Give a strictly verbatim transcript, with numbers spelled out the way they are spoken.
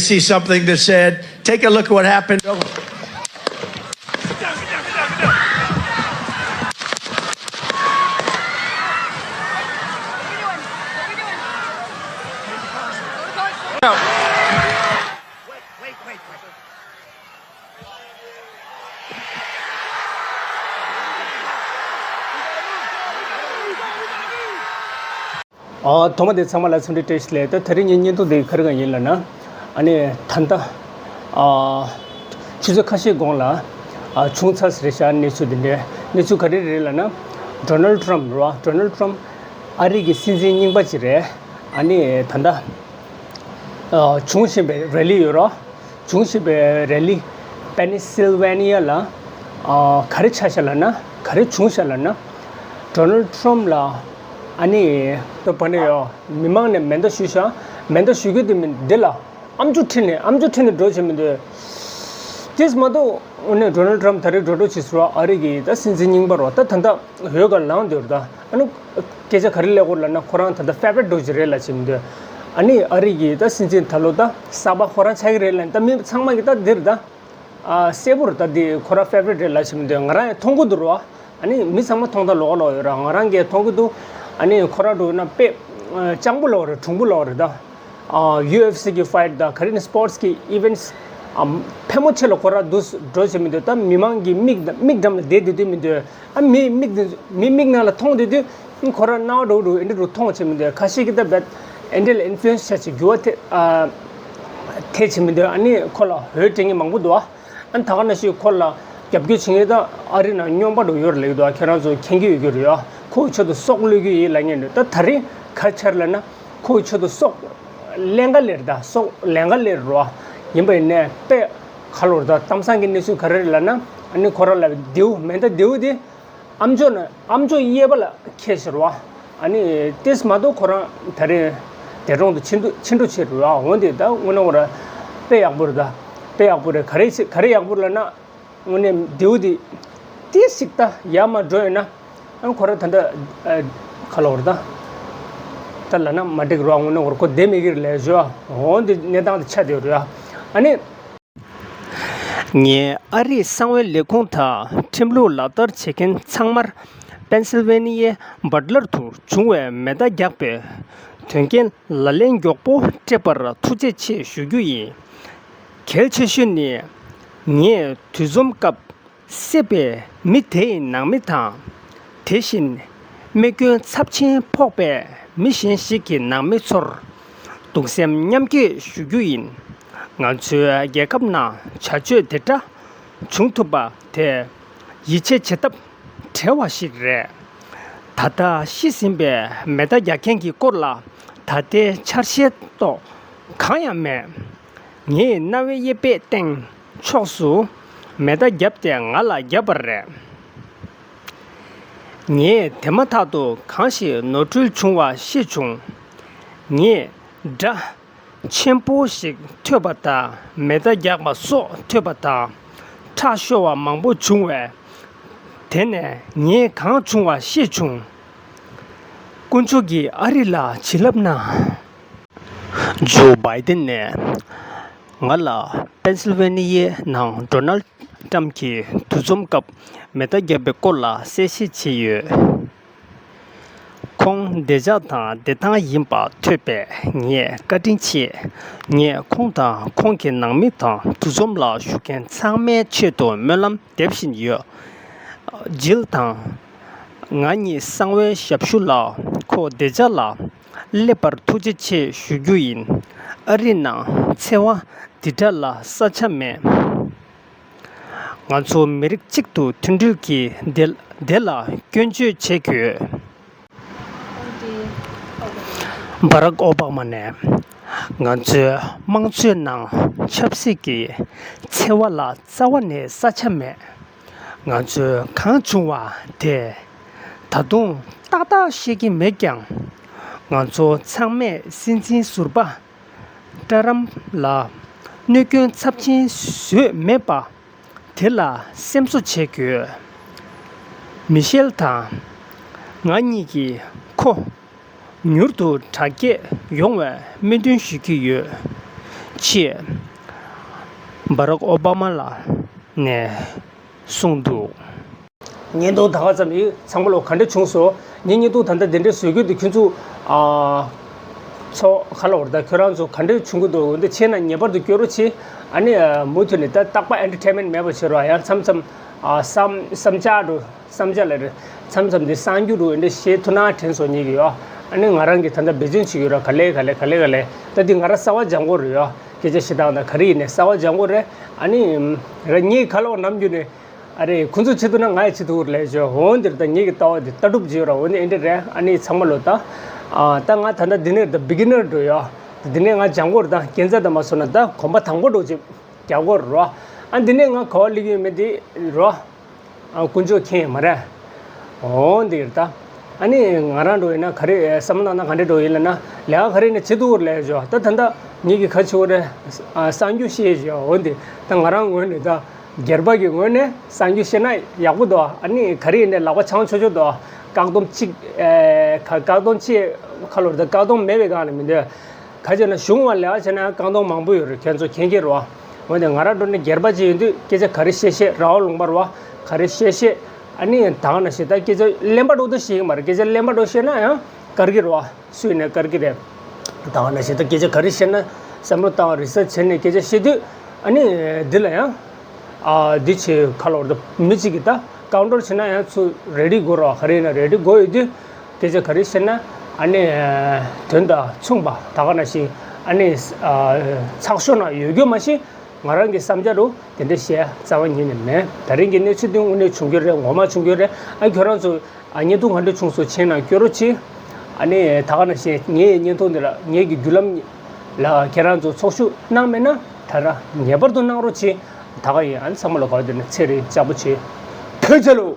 See something that said, take a look at what happened. ཨ། ཐོག་མ་དེ་ཚང་མ་ལ་འཚམས་འདྲི་བཀྲ་ཤིས་བདེ་ལེགས། ད་དེ་རིང་ངའི་བརྙན་ཐུང་འདི་ག་རེ་ག་ཡིན་ལབ་ན། ཨ་ནི་ད་ལྟ་ཨ་ཆུ་ཚོད་ཁ་ཤས་གོང་ལ་ཨ་བྱུང་ཚར་ཟེར་ཤག་གནས་ཚུལ་འདི་འདྲའི་གནས་ཚུལ་ག་རེ་རེད་ལབ་ན། ཌོ་ནལ་ཊམ་རེད་བ། ཌོ་ནལ་ཊམ་ཨ་རི་གི་སྲིད་འཛིན་རྙིང་པ་ཅིག་རེད། ཨ་ནི་ད་ལྟ་ཨ་བྱུང་བཞིན་པའི་རེ་ལི་ཡོད་རེད་བ། བྱུང་བཞིན་པའི་རེ་ལི་པེ་ནི་སིལ་ཝེ་ནི་ཡ་ལ་ཨ་ག་རེ་ཆགས་ཤག་ལབ་ན། ག་རེ་བྱུང་ཤག་ལབ་ན། ཌོ་ནལ་ཊམ་ལ་ཨ་ནི་ད་ཕ་ནས་ཡོ་མི་མང་ནས་མེ་མདའ་གཞུས་ཤག་མེ་མདའ་གཞུ་རྒྱུ་དེ་མིན་འདི་ལ་ཨམ་ཅོག་ཁྲིད་ནས་ཨམ་ཅོག་ཁྲིད་ནས་འགྲོ་བྱེད་མི་འདོད། དེས་མ་གཏོགས་ཨ་ནི་ཌོ་ནལ་ཊམ་ད་རེས་འགྲོ་འགྲོ་བྱེད་ཟེར་བ། ཨ་རི་གི་ད་སྲིད་འཛིན་རྙིང་པ་རེད་བ། ད་ད་ལྟ་འོས་ག་ལངས་འདུག་རེད་ད། ཨ་ནི་སྐད་ཆ་ག་རེ་ལབ་དགོས་ལབ་ན། ཁོ་རང་ད་ལྟ་ཕེ་ཝ་རི་ཊི་འདྲ་ཅིག་རེད་ལབ་བྱེད་མི་འདོད། ཨ་ནི་ཨ་རི་གི་ད་སྲིད་འཛིན་ད་ལོ་ད་གསར་པ་ཁོ་རང་ཆགས་ཀྱི་རེད་ལབ་ནས། ད་མི་ཚང་མ་གི་ད་འདིར་ད་ཨ་གསལ་པོ་རེད། ད་འདི་ཁོ་རང་ཕེ་ཝ་རི་ཊི་རེད་ལབ་བྱེད་མི་འདོད། ང་རང་ཡང་མཐོང་གི་འདུག་རེད་བ། ཨ་ནི་མི་ཚང་མ་མཐོང་ཐག་ལོག་ལོག་ཡོད་རེད། ང་རང་གིས་མཐོང་གི་འདུག་ཨ་ནི་ཁོ་རང་འགྲོ་ན་དཔེ་ཨ་སྤྱང་པོ་ལོག་རེད། གྲུང་པོ་ལོག་རེད་ད། ཨ་ཡུ་ཨེཕ་སི་གི་ཕའིཊ་དང་ག་རེ་ནི་སི་པོར་ཊི་སི་གི་ཨི་ཝེན་ཊི་ཨམ་ཕལ་མོ་ཆེ་ལ་ཁོ་རང་འདུག་འགྲོ་བྱེད་མི་འདོད། ད་མི་མང་གི་མིག་མིག་འགྲམ་ལ་བསྡད་བསྡད་དུས་མི་འདོད། ཨ་མི་མིག་མི་མིག་ནང་ལ་མཐོང་བསྡད་དུས་ཁོ་རང་སྣང་བ་འགྲོ་འགྲོ་འདི་འདྲ་རུ་མཐོང་བྱེད་མི་འདོད། ཁ་ཤས་ཀྱིས་ད་བད་ཨེ་འདྲ་ལ་ཨིན་ཕུ་ལུ་ཨེན་སི་བྱས་བྱས་འགྱུར་བ་ཐེབས་ཨ་ཐེབས་བྱེད་མི་འདོད། ཨ་ནི་ཁོ་ལ་འོས་སྤྲད་མཁན་མང་པོ་འདུག་ཨ། ཨ་ནི་ད་ག་ནང་བཞིན་ཁོ་ལ་རྒྱབ་སྐྱོར་བྱེད་མཁན་ད་ཨ་རི་ནང་སྨྱོན་པ་འདྲ་ཡོད་རེད་ལབ་ཀྱི་འདུག་ཨ། ཁྱེད་རང་ཚོ་མཁྱེན་གྱི་ཡོད་ཀྱི་རེད་ཨ། ཁོའི་ཆེད་དུ་སྲོག་བློས་ཀྱི་ཡིན་ལབ་མཁན་འདུག་ད་ད་རེས་ག་རེ་ཆགས་ལབ་ན། ཁོའི་ཆེད་དུ་སྲོག་ལེན་ག་ལེར་ད་སྲོག་ལེན་ག་ལེར་རོ། ཡིན་པ་ཡིན་ནའི་དཔེ་ཁ་ལོར་ད་གཏམ་བཟང་གི་གནས་ཚུལ་ག་རེ་རེད་ལབ་ན། ཨ་ནི་ཁོ་རང་ལ་མདེའུ་མེ་མདའ་མདེའུ་དེ་ཨམ་ཅོག་ན་ཨམ་ཅོག་གཡས་པ་ལ་འཁེལ་ཤག་རོ། ཨ་ནི་དེས་མ་གཏོགས་ཁོ་རང་ད་རེས་འདས་གྲོངས་དུ་ཕྱིན་འགྲོ་ཕྱིན་འགྲོ་བྱས་རོ། འོན་ཏེ་ད་དངོས་གནས་ཁོ་རང་དཔེ་ཡག་པོ་རེད་ད། དཔེ་ཡག་པོ་རེད། ག་རེ་ག་རེ་ཡག་པོ་རེད་ལབ་ན། དངོས་གནས་མདེའུ་དེ་ཏིས་ཞིག་ད་ཡར་མར་འགྲོ་ཡོད་ན། ཨ་ཁོ་རང་ད་ལྟ་ཨ་ཁ་ལོ་བར་ད་ད་ལབ་ན་མ་འགྲིག་རོ། དངོས་གནས་ཁོ་རང་ཁོ་བསྡད་མེད་ཀྱི་རེད་ལབ་ཞུ་བ། འོན་ཏེ་གནས་སྟངས་དེ་ཆགས་བསྡད་ཡོད་རེད་ཨ། ཨ་ནི། ངས་ཨ་རིའི་གསང་བའི་ལས་ཁུངས་དང་ཁྲིམས་ལུགས་ལག་བསྟར་བྱེད་མཁན་ཚང་མར་པེན་སིལ་ཝེ་ནི་ཡའི་བྷཊ་ལར་དུ་བྱུང་བའི་མེ་མདའ་རྒྱག་པའི་དོན་རྐྱེན་ལག་ལེན་མགྱོགས་པོ་སྤྲད་པར་ཐུགས་རྗེ་ཆེ་ཞུ་རྒྱུ་ཡིན། གལ་ཆེ་ཤོས་ནི། ངས་དུས་འཛོམས་སྐབས་བསད་པའི་མི་དེའི་ནང་མི་དང་། དེ་བཞིན་རྨས་སྐྱོན་ཚབས་ཆེན་ཕོག་པའི་མི་གཞན་ཞིག་གི་ནང་མི་ཚོར་གདུང་སེམས་མཉམ་སྐྱེད་ཞུ་རྒྱུ་ཡིན། ང་ཚོའི་རྒྱལ་ཁབ་ནང་བྱ་སྤྱོད་དེ་འདྲ་བྱུང་ཐུབ་པ་དེ་ཡིད་ཆེས་བྱེད་ཐབས་བྲལ་བ་ཞིག་རེད། ད་ལྟ་ཤི་ཟིན་པའི་མེ་མདའ་རྒྱག་མཁན་གྱི་སྐོར་ལ་ད་ལྟའི་འཆར་གཞི་ཐོག་གང་ཡང་མེད། ངས་རྣ་བའི་གཡས་པའི་སྟེང་ཕྱོགས་སུ་མེ་མདའ་བརྒྱབ་སྟེ་ང་ལ་བརྒྱབ་པ་རེད། ངས་དེ་མ་ཐག་ཏུ་གང་ཞིག་ནོར་འཁྲུལ་བྱུང་བ་ཤེས་བྱུང་། ངས་སྒྲ་ཆེན་པོ་ཞིག་ཐོས་པ་དང་མེ་མདའ་རྒྱག་པ་སོགས་ཐོས་པ་དང་ཁྲག་ཤོར་བ་མང་པོ་བྱུང་བས། དེ་ནས་ངས་གང་བྱུང་བ་ཤེས་བྱུང་། དཀོན་མཆོག་གིས་ཨ་རི་ལ་བྱིན་རླབས་གནང་། ཇོ་བྷའི་ཏིན་ནས་ང་ལ་པེན་སིལ་ཝེ་ནི་ཡའི་ནང་ཌོ་ནལ་ཊམ་གྱིས་དུས་འཛོམས་སྐབས་མེ་མདའ་བརྒྱབ་པའི་སྐོར་ལ་གསལ་བཤད་བྱས་ཡོད། ཁོང་བདེ་འཇགས་དང་བདེ་ཐང་ཡིན་པ་ཐོས་པས་ངས་བཀའ་དྲིན་ཆེ། ངས་ཁོང་དང་ཁོང་གི་ནང་མི་དང་དུས་འཛོམས་ལ་བཞུགས་མཁན་ཚང་མའི་ཆེད་དུ་སྨོན་ལམ་འདེབས་བཞིན་ཡོད། ཇིལ་དང་། ང་གཉིས་གསང་བའི་ཞབས་ཞུ་ལ་ཁོ་བདེ་འཇགས་ལ་སླེབས་པར་ཐུགས་རྗེ་ཆེ་ཞུ་རྒྱུ་ཡིན། ཨ་རི་ནང་འཚེ་བ་འདི་འདྲ་ལ་ས་ཆ་མེད། ང་ཚོ་མི་རིགས་གཅིག་ཏུ་མཐུན་སྒྲིལ་གྱིས་འདི་འདི་ལ་སྐྱོན་བརྗོད་བྱེད་དགོས། བྷ་རག་ཨོ་བྷ་མ་ནས། ང་ཚོའི་དམངས་གཙོའི་ནང་ཆབ་སྲིད་ཀྱི་འཚེ་བ་ལ་རྩ་བ་ནས་ས་ཆ་མེད། ང་ཚོས་གང་བྱུང་བ་དེ་ད་དུང་ཏག་ཏག་ཤེས་ཀྱི་མེད་ཀྱང་། ང་ཚོ་ཚང་མས་སྲིད་འཛིན་ཟུར་པ་ཏྲ་རམ་ལ་གནོད་སྐྱོན་ཚབས་ཆེན་བཟོས་མེད་པ་དེ་ལ་སེམས་གསོ་བྱེད་དགོས། མི་ཤེལ་དང་ང་གཉིས་ཀྱིས་ཁོ་མྱུར་དུ་དྲག་སྐྱེད་ཡོང་བའི་སྨོན་འདུན་ཞུ་གི་ཡོད། ཅེས་སྦ་རག་ཨོ་བྷ་མ་ལགས་ནས་གསུངས་འདུག། བརྙན་ཐུང་ད་ག་ཙམ་ཡིན། ཚང་མ་ལོ་ག་འདྲ་བྱུང་སོང་། ངས་བརྙན་ཐུང་ད་ལྟ་འདི་འདྲ་བཟོ་རྒྱུ་དེ་ཁྱོད་ཚོ་ཨ་ཚོ་ག་ལ་བར་ད་ཁྱོད་རང་ཚོ་ག་འདྲ་བྱུང་གི་འདུག་འདི་ཆེ་ན་ངེས་པར་དུ་སྐྱོ་རོགས་བྱེད། ཨ་ནི་ཨ་མུ་མཐུད་ནས་ད་རྟག་པ་ཨེན་ཊར་ཊེན་མེན་ཊི་མེད་པ་བྱེད་རོགས། ཡང་མཚམས་མཚམས་ཨ་བསམ་བསམ་འཆར་འགྲོ། བསམ་འཆར་ལ་རེད། མཚམས་མཚམས་འདི་གསར་འགྱུར་རུ་འདི་བཤད་ཐུབ་ན་དྲན་སོང་ཉིད་ཀྱི་ཡོད། ཨ་ནི་ང་རང་གིས་ད་ལྟ་འབད་བརྩོན་བྱེད་ཀྱི་ཡོད་ར། ག་ལེ་ག་ལེ་ག་ལེ་ག་ལེ། ད་འདི་ང་རང་གསར་བ་སྦྱང་དགོས་རེད་ཡོད། སྐད་ཆ་བཤད་སྟངས་དང་ག་རེ་ཡིན་ནའི་གསར་བ་སྦྱང་དགོས་རེད། ཨ་ནི་ར་ངས་ག་ལ་བ་ནམ་རྒྱུན་ནས་ཨ་རེ་ཁོ་ཚོས་བྱེད་ཐུབ་ན་ང་ཡང་བྱེད་ཐུབ་རེད་ལས་བྱོས། འོན་ཏེ་ད་ངེད་ཀྱི་ལྟ་བ་འདི་ལྟ་གྲུབ་བྱེད་ཡོད་ར། འོན་ཏེ་ཨེ་འདྲ་རེད། ཨ་ནི་ཚང་མ་ལོ་ད་ཨ་ད་ང་ད་ལྟ་འདི་ནས་ད་བི་གི་ནར་འགྲོ་ཡོད། འདི་ནས་ང་སྦྱང་དགོས་རེད། ད་སྐས་འཛེག་ད་མ་སོང་ན་ད་གོམ་པ་དང་པོ་འགྲོ་ཅིག་རྒྱག་དགོས་རེད་རོ། ཨ་འདི་ནས་ང་ག་བ་སླེབས་ཡོད་མེད་འདི་རོ། ཨ་དཀོན་མཆོག་མཁྱེན་མ་རེད། འོ་འདི་རེད་ད། ཨ་ནི་ང་རང་འགྲོ་ཡིན་ན་ག་རེ་བསམ་བློ་བཏང་ན་ག་འདྲ་འགྲོ་ཡིན་ལབ་ན། ལས་ཀ་ག་རེ་ནས་བྱེད་ཐུབ་རེད་ལས་བྱོས། ད་ད་ལྟ་ངེད་ཀྱི་ག་ཆེ་བོ་རེད། ཨ་གསར་འགྱུར་བཤད་བྱོས། འོ་འདི་ད་ང་རང་ངོས་ནས་ད་སྒེར་པ་གི་ངོས་ནས་གསར་འགྱུར་བཤད་ན་ཡག་པོ་འདུག། ཨ་ནི་ག་རེ་ཡིན་ནའི་ལག་པ་འཆང་ཆོག་ཆོག་འདུག། བཀག་སྡོམ་གཅིག་ཨེ་ག་བཀག་སྡོམ་ཆེ་ཁ་ལོར་ད་བཀག་སྡོམ་མེད་པའི་སྒང་ལ་མི་འདོད། ག་ཅེ་ན་གཞུང་བ་ལས་ཀ་བྱས་ན་བཀག་སྡོམ་མང་པོ་ཡོད་རེད། ཁྱོད་ཚོ་མཁྱེན་གྱི་རེད་བ། འོན་ཏེ་ང་རང་འགྲོ་ནས་སྒེར་པ་ཅིག་ཡིན་དུས་སྐད་ཆ་ག་རེ་བཤད་བཤད་ར་བ་ལུང་པ་རེད་བ། ག་རེ་བཤད་བཤད། ཨ་ནི་ད་ག་ནང་བཞིན་ད་སྐད་ཆ་གླེན་པ་འགྲོ་དུ་བཤད་ཀྱི་མ་རེད། སྐད་ཆ་གླེན་པ་འགྲོ་བཤད་ན་ཡང་དཀར་གི་རེད་བ། སུས་ནས་དཀར་གི་རེད། ད་ག་ནང་བཞིན་ད་སྐད་ཆ་ག་རེ་བཤད་ན་བསམ་བློ་བཏང་རི་སར་ཆི་བྱས་ནས་སྐད་ཆ་བཤད་དུས། ཨ་ནི་འདི་ལ་ཡང་ཨ་འདི་ཆེ་ཁ་ལོར་ད་མི་གཅིག་གིས་ད་ཀའུན་ཊར་བྱས་ན་ཡང་ཚུར་རེ་ཌི་དགོས་རེད་བ། ག་རེ་ཡིན་ན་རེ་ཌི་དགོས་ཡོད་དུས། སྐད་ཆ་ག་རེ་བཤད་ན་ཨ་ནི་དོན་དང་མཚུངས་པ། ད་ག་ནང་བཞིན་ཨ་ནི་ཚགས་ཤོག་ནང་ཡོད་རྒྱུ་མ་གཞི་ང་རང་གི་བསམ་འཆར་རུ་དེ་འདྲ་བཤད་རྩ་བ་ཉིད་ནས་མེད། ད་རིང་གི་གནས་ཚུལ་འདི་དངོས་གནས་བྱུང་རྒྱུ་རེད། ངོ་མ་བྱུང་རྒྱུ་རེད། ཨ་ཁྱོད་རང་ཚོ་ཨ་བརྙན་ཐུང་ག་འདྲ་བྱུང་སོང་། མཁྱེན་ན་སྐྱོ་རོགས་བྱེད། ཨ་ནི་ད་ག་ནང་བཞིན་ངའི་བརྙན་ཐུང་འདི་ལ་ངེད་ཀྱི་བརྒྱུད་ལམ་ལ་ཁྱེད་རང་ཚོ་ཚོགས་ཞུགས་གནང་མེད་ན་ད་ར་ངེས་པར་དུ་གནང་རོགས་བྱེད། ད་ག་ཡིན། ཨ་ནི་ཚང་མ་ལ་ག་བ་དེ་ནས་ཚེ་རིང་ལྕགས་པོ་བྱེད། ཐུགས་རྗེ་ཆེ་ལོ།